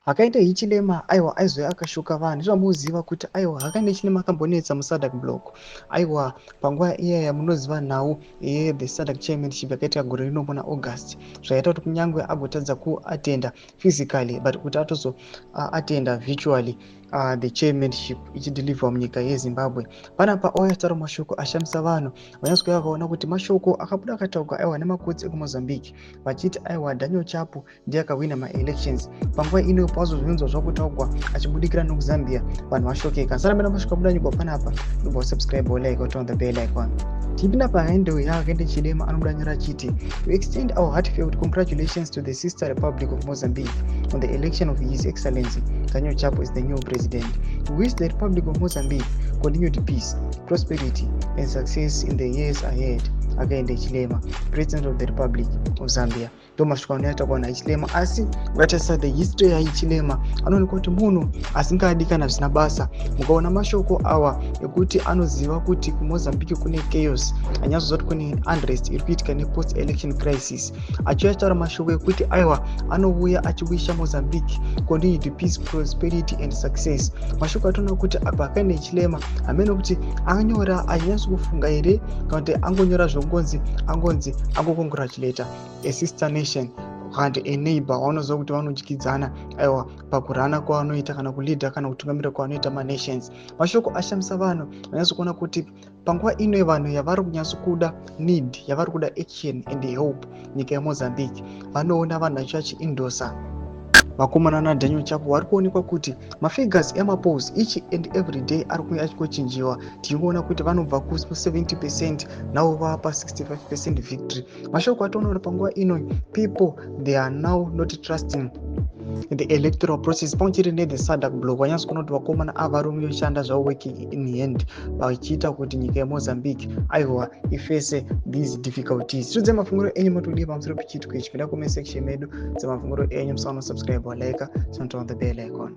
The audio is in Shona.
Hakainde Hichilema, aiwa, aizouya akashuka vanhu. Zvamuziva kuti, aiwa, Hakainde Hichilema akambonetsa muSADC bloc. Aiwa, panguva iyaya munoziva nhau yethe SADC chairmanship yakaitika gore rino muna August, zvaita kuti kunyange agotadza kuatenda physically, but kuti atozoatenda virtually the chairmanship ichideliverwa munyika yeZimbabwe. Panapa auya achitaura mashoko ashamisa vanhu. Vanyatsokuya vakaona kuti mashoko akabuda akataurwa, aiwa, nemakotsi ekuMozambique vachiti, aiwa, Daniel Chapo ndiye akahwina maelections. Panguva ino pazozvinzwa zvakutaurwa achibudikira nekuZambia, vanhu vashokeka. Sarambira mashoko abuda nyika panapa, ndobva usubscribe, like, turn on the bell icon. Tipinda pahandle yaHakainde Hichilema, anobuda nyora achiti, "We extend our heartfelt congratulations to the sister Republic of Mozambique on the election of His Excellency Daniel Chapo as the new president. We wish the Republic of Mozambique continued peace, prosperity and success in the years ahead. Hakainde Hichilema, President of the Republic of Zambia." Ndo mashoko anoita kuwana Hichilema. Asi ukatarisa the history yaHichilema, anoonekwa kuti munhu asingadi kana zvisina basa. Mukaona mashoko awa ekuti anoziva kuti kuMozambique kune chaos, anyatsoziva kuti kune unrest iri kuitika nepost election crisis, achiuya achitaura mashoko ekuti, aiwa, anouya achiwisha Mozambique continued peace, prosperity and success. Mashoko atoona kuti apa Hakainde Hichilema hamene kuti anyora achinyatsokufunga here, kana kuti angonyora zvongonzi angonzi angocongratulata a sister nation kana kuti a neighbor waunoziva kuti vanodyidzana, aiwa, pakurana kwavanoita kana kuleada kana kutungamira kwavanoita manations. Mashoko ashamisa vanhu. Vanyatsokuona kuti panguva ino vanhu yavari kunyatsokuda need, yavari kuda action and help nyika yeMozambique, vanoona vanhu vacho vachiendorsa vakomana naDaniel Chapo. Vari kuonekwa kuti mafigures emapolls each and every day ari kuuya achingochinjiwa, tichiona kuti vanobva ku70%, now vapa 65% victory. Mashoko atoona kuti panguva ino people, they are now not trusting the electoral process pamwe chete nethe SADC bloc. Vanyatso kuona kuti vakomana ava vari kushanda zvavo, working in hand, vachiita kuti nyika yeMozambique, aiwa, iface these difficulties. Tiudze mafungiro enyu, matodii pamusoro pechiitiko ichi? Pinda comment section medu, dzemafungiro enyu. Musaona subscribe, like, turn on the bell icon.